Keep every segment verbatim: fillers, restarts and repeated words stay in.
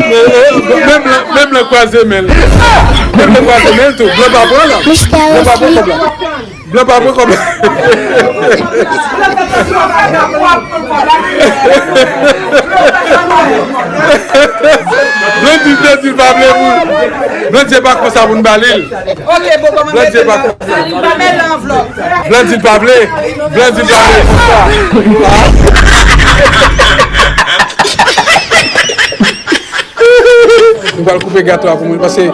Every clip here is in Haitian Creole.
Menm blan, menm blan kwaze men l. Menm blan kwaze men l tou. Blan pa pran la. Blan pa pran kòb la. Blan pa pran kòb la. Blan di, Blan di l pa vle pou, Blan di se pa konsa pou n ba li l. Ok, bon, kòman Blan di se pa konsa. Blan di l pa vle. Blan di l pa vle. Nou pral koupe gato a pou mwen, paske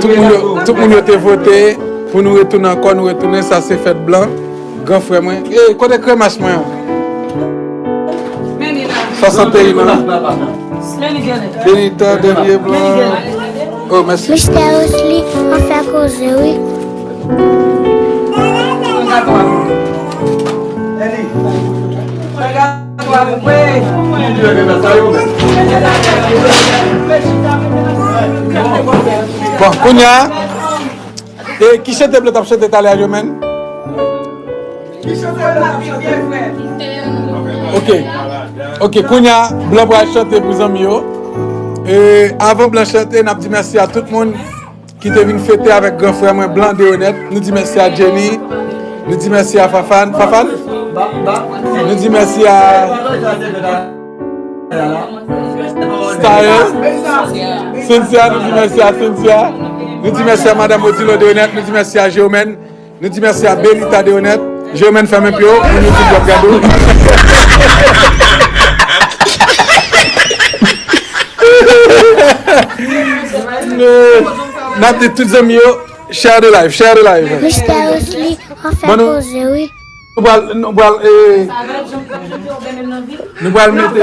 tout moun yo, tout moun yo te vote pou nou retounen ankò, nou retounen, sa se fèt blan, gran frè mwen. E, kote kremach mwen an? Swasanteyin an. Benita, dènye blan. Oh, mèsi. Mistè Wesley, ann fè koze, wi. Bon, kounye a, e ki chante Blan t ap chante talè a, Jomèn? Ok. Ok, kounye a, Blan pral chante pou zanmi yo. E avan Blan chante, n ap di mèsi a tout moun ki te vin fete avèk gran frè mwen Blan Deonèt. Nou di mèsi a Jenny. Nou di mèsi a Fafan. Fafan? Nou di mèsi a Style. Cynthia, nou di mèsi a Cynthia. Nou di mèsi a Madanm Odilon Deonèt. Nou di mèsi a Jewomèn. Nou di mèsi a Benita Deonèt. Jewomèn, fèmen pye w, moun YouTube yo ap gade w. N ap di tout zanmi yo, share the live, share the live. Mistè Wesley, ann fè koze, wi. Nou pral, nou pral, eh, nou pral mete.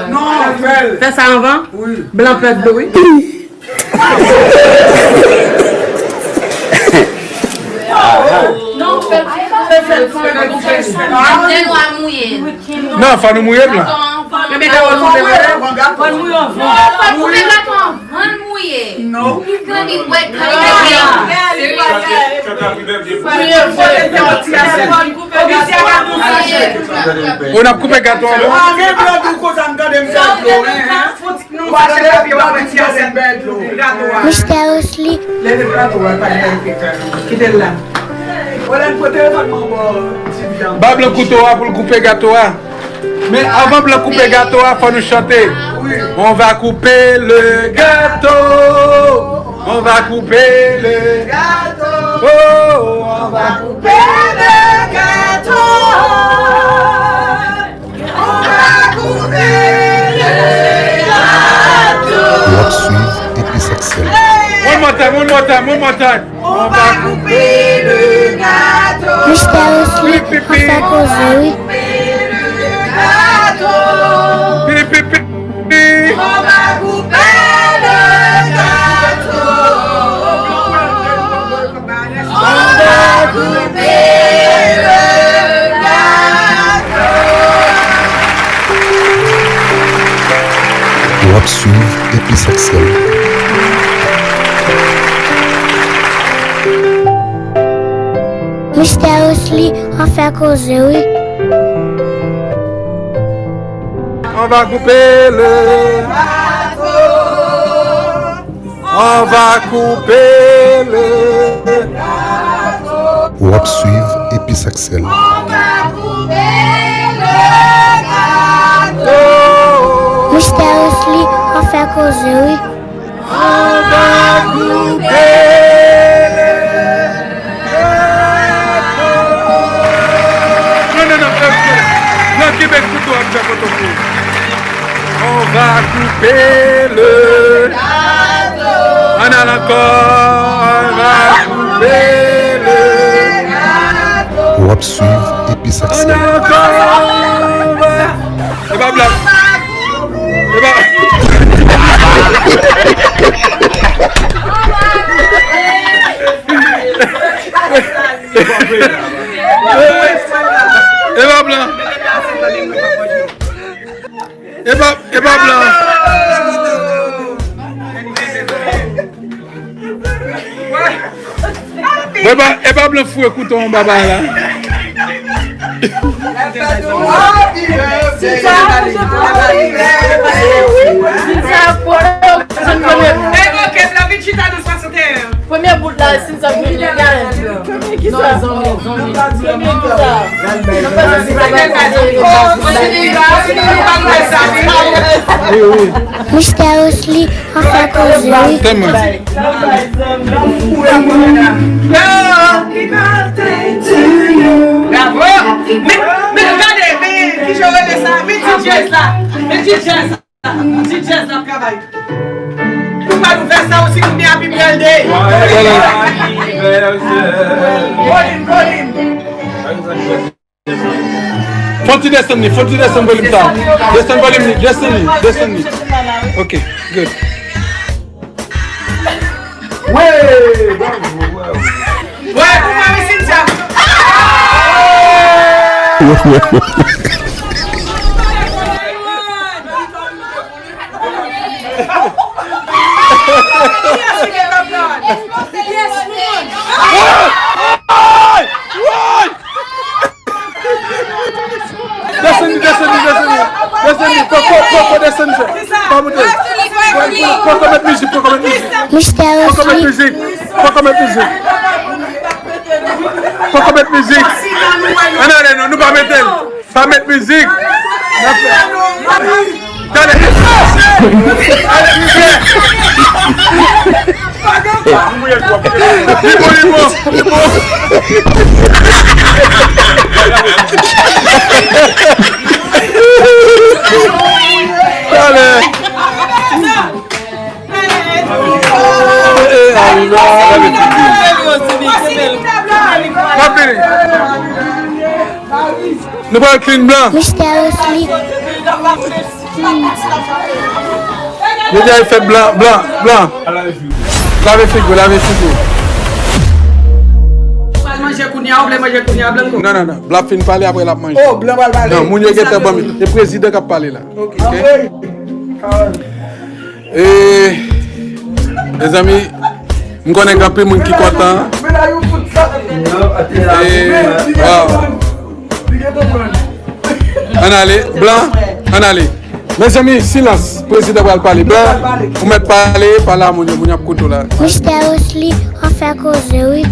Non, fè l. Fè sa anvan? Wi. Blan pèd dlo, wi. Non, fè l, fè l, fè l, fè l. Dlo a mouye. Non, fò nou mouye l la. Fò nou mouye l. Fò nou mouye l. Fò nou mouye l. Ann mouye. Non. Ki granmèt bwè granmèt. Ou n ap koupe gato an. Mistè Wesley. Kite l la. Ba Blan kouto a pou l koupe gato a. Men avan Blan koupe gato a, fò nou chante. On va couper le gâteau. On va couper le gâteau. Oh, on va couper le gâteau. On va couper le gâteau. W ap swiv Epis ak Sèl. One more time, one more time, one more time. On va couper le gâteau. Mistè Wesley, ann fè koze, wi. Pi, pi, pi, pi. On va couper le gâteau. On va couper le gâteau. W ap swiv Epis ak Sèl. Mistè Wesley, ann fè koze, wi. On va couper le, on va couper le. W ap swiv Epis ak Sèl. Mistè Wesley, ann fè koze, wi. On va couper le gâteau. Non, non, non, fè, fè. Non, kenbe kouto a, fè foto pou ou. On va couper le gâteau. Ann al ankò. On va couper le gâteau. W ap swiv Epis ak Sèl. Ann al ankò. E pa blag. E pa, e pa blan. E pa, e pa blan. Bon, e pa, e pa blan foure kouto anba bagay la. Happy birthday, Happy birthday, Happy birthday. Mistè Osli ap fè koze wi. Tèlman. Bravo! Men, men gade, men kijan yo rele sa? Men ti djèz la. Men ti djèz la. Ti djèz la ap travay. Ou pa nou fè sa osi kounye a pi pral de. Kolin, kolin. Fon ti desann li, fon ti desann volim sa. Desann volim li, desann li, desann li. Ok, good. Wi, bravo, bravo. Wè, ou pa wè Cynthia. Desann li, desann li, desann li. Desann li. Poko, poko, poko desann li, frè. Pa moute. Poko met mizik, poko met mizik. Mistè Poko met Osli. Mizik. Poko met mizik. Poko met mizik. Ann ale non, nou pa mete l. Pa met mizik. Tande. Ale, misye. Li bon, li bon, li bon. Tande. E, e, a, la. N ap vini. Nou pral clean blan. Mistè Osli. Deja e fèt blan, blan, blan. Lave figi w, lave figi w. Ou pral manje kounye a, ou vle manje kounye a, Blanco? Non, non, non. Blan ap fin pale, apre l ap manje. Oh, blan pral pale. Non, moun yo gentan ban m. Se prezidan k ap pale la. Ok. Ok? E, mezanmi, m konnen gen anpil moun ki kontan. E, waw. Ann ale, blan, ann ale. Mezanmi, silans, prezidan pral pale. Blan, ou mèt pale, pale a moun yo, moun yo ap koute w la. Mistè Osli, w ap fè koze, wi.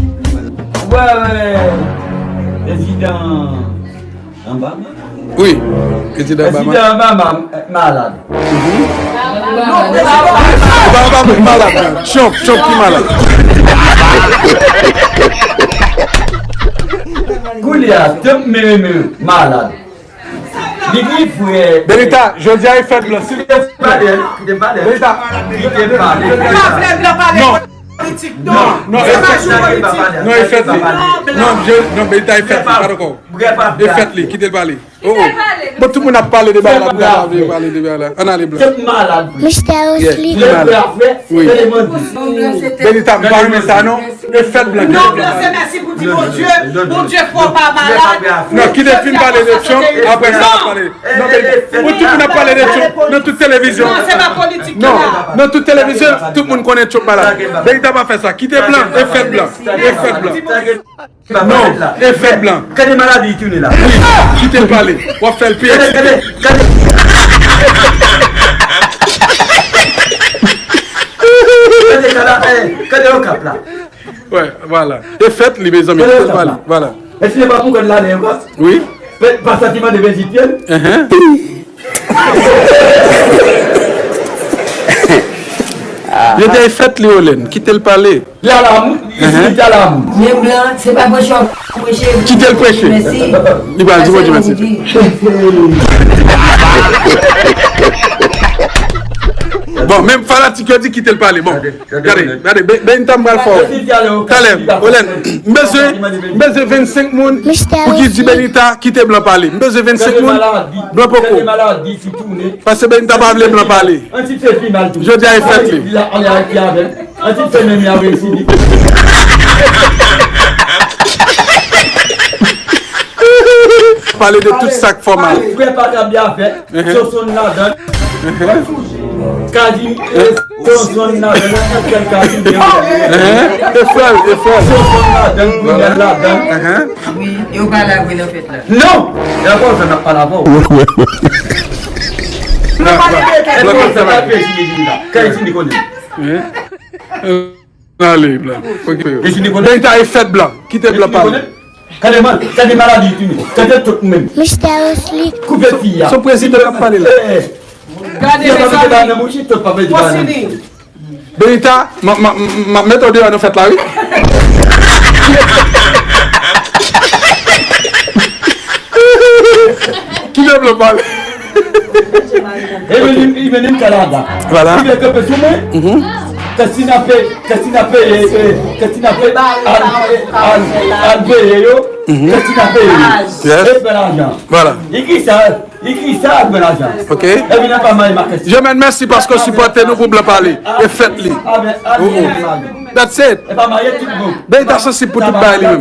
Wè, wè, prezidan. Anba, wi, prezidan Obama. Prezidan Obama, eh, malad. Obama malad, non. Trump, Trump ki malad. Kounye a, Trump menm, menm, malad. Li di frè. Benita, jodi a e fèt blan. Kite m pale, kite m pale. Benita. Kite m pale. Non. Politik, non. Non, non, e fèt li. Non, e fèt li. Non, je, non, Benita, e fèt li, pa dakò. E fèt li, kite l pale. Oh, oh. Bon, tout moun ap pale de bagay la, Benita ap pale de bagay la. Ann ale, blan. Mistè Osli. Yes, li malad. Wi. Benita, m pa renmen sa, non. E fèt blan. Non, blan, se mèsi pou di Bondye. Bondye fè w pa malad. Non, kite l fin pale de Trump, apre sa, n ap pale. Non, men, pou tout moun ap pale de Trump nan tout televizyon. Non, se pa politik. Non, nan tout televizyon, tout moun konnen Trump malad. Benita pa fè sa. Kite blan, e fèt blan. E fèt blan. Non, e fèt blan. Gade maladi li tounen la. Wi, kite l pale. W ap fè l pi eksite. Gade, gade. Gade kala, eh, gade Okap la. Wè, vwala. E fèt li, mezanmi. Kite l pale. Vwala. Èske se pa pou kòd la, ankò? Wi. Pa santiman de vizitye. Enhen. Yo te fèt li, Olen. Kite l pale. Li alamout, li espiriti alamout. Men blan, se pa preche w ap preche. Kite l preche. Mèsi. Li pral di Bondye mèsi. Bon, menm fanatik yo di kite l pale. Bon, gade, gade, Be- Benita m pral fè w. Talè, Olen, m bezwen, m bezwen vennsenk moun pou ki di Benita kite blan pale. M bezwen vennsenk moun. Blan poko. Paske Benita pa vle blan pale. Jodi a e fèt li. Pale de tout sa k fè w mal. Frè pa ka byen fèt. Enhen. Sonson ladan. Enhen. Kadi, eh, Sonson ladan, nan sèl Kadi, byen. Enhen. E frè l, e frè l. Sonson ladan, Brunel ladan. Enhen. Wi, yo pa la vre nan fèt la. Non! E ankò sa n ap pale avè w. Nou pale de kè. E ankò sa n ap pale. Kè Etini konnen. Enhen. Ale, blan. Okipe yo. Etini konnen. Benita e fèt blan. Kite blan pale. Gade man, gade maladi tou. Gade tout moun. Mister Wesley. Koupe fi a. Se prezidan k ap pale la. Eh, eh. Gade, mezanmi. Nan bouch, tout pa vle di bagay. Benita, m ap, m ap, m ap mete w deyò nan fèt la, wi. Kite blan pale. Evelyn, Evelyn Kalada. Voilà. Li vle kanpe sou mwen. Mhm. Katina pe, Katina peye, eh, Katina pe, al, al, al peye yo. Mhm. Katina peye. Yes. E fè lajan. Voilà. E ki sa? Li ki sa ak bèl ajan. Ok. Epi nan pa mayi makèt. Jemèn, mèsi paske w sipòte nou pou Blan Pale. E fèt li. Amen. Oh, oh. That's it. E pa mayi tout bon. Benita sansib pou tout bagay li menm.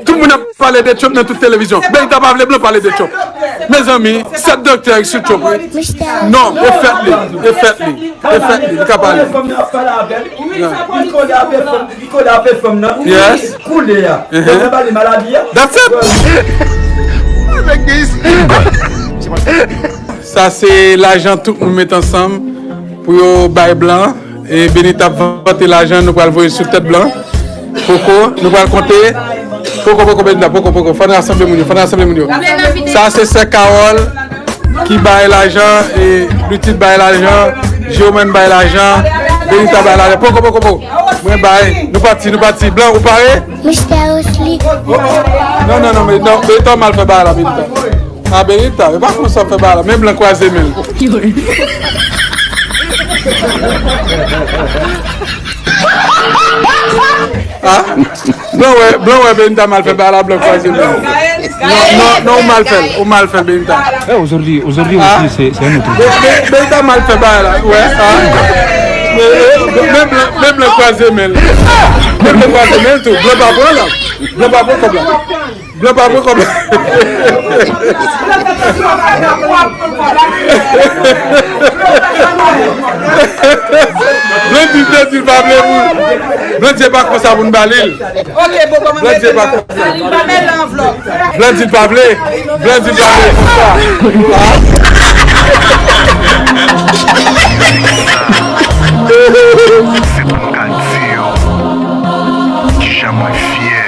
Tout moun ap pale de Trump nan tout televizyon. Benita pa vle blan pale de Trump. Mezanmi, sèt doktè sou Trump, wi. Non, e fèt li. E fèt li. E fèt li. Li ka pale. Li kole avè fanm, li kole avè fanm nan. Yes. Kounye a. Uh-huh. Yo ba li maladi a. That's it. Sa se lajan tout moun met ansanm pou yo bay blan. E Benita ap vante lajan, nou pral voye sou tèt blan. Poko, nou pral konte. Poko, poko, Benita, poko, poko. Fò n rasanble moun yo, fò n rasanble moun yo. Sa se sè Carole ki bay lajan, e Lutit bay lajan, Germaine bay lajan, Benita bay lajan. Poko, poko, poko. Mwen bay. Nou pati, nou pati. Blan, ou pare? Mister Wesley. Non, non, non, men non, Benita mal fè bagay la, Benita. A, Benita, e pa konsa fè bagay la. Men blan kwaze men l. A? Blan wè, blan wè Benita mal fè bagay la, blan kwaze men l. Non, non, non, ou mal fè l, ou mal fè l, Benita. Eh, aujourd'hui, aujourd'hui aussi, c'est, c'est un autre jour. Be-, be-, Benita mal fè bagay la, wè, a. Men, men, men blan, men blan kwaze men l. Men blan kwaze men l tou, blan pa pran la. Blan pa pran kòb la. Blan pa pran kòb la. Blan di, Blan di l pa vle pou. Blan di se pa konsa pou n ba li l. Ok, bon, kòman Blan di se pa konsa. Blan di l pa vle. Blan di l pa vle. Blan di l pa vle konsa. Se pou m ka di yo kijan mwen fyè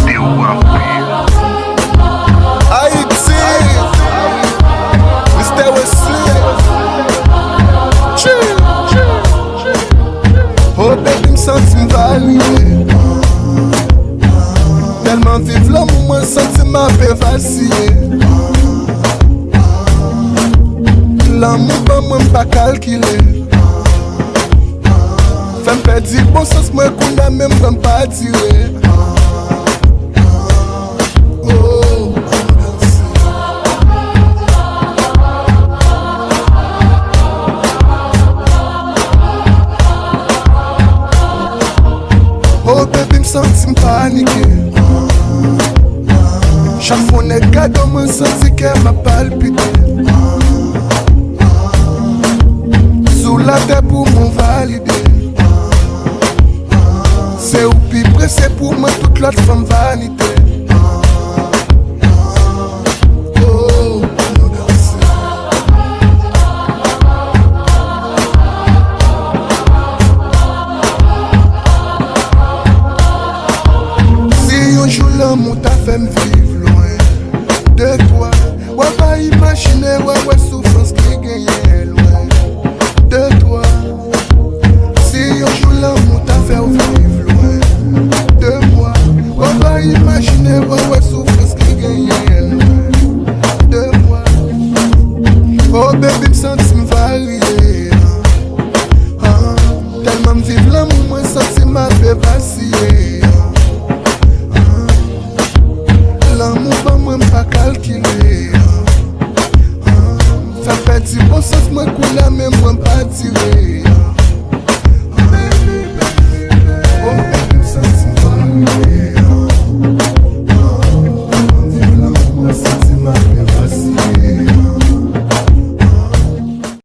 de ou anpil. Ayiti, Mister Wesley. Tchou, tchou, tchou. Oh baby, m santi m varye. Tèlman viv lanmou, mwen santi m ape vaziye. Lanmou ban mwen, m pa kalkile. Fè m pèdi bon sans mwen, kounye a menm pran m pa dire. Oh. Oh baby, m santi m panike. Chak fwa yon nèg gade w, mwen santi kè m ap palpite. Sou latè pou mwen valide. Se ou pi prese pou mwen, tout lòt fanm vanite.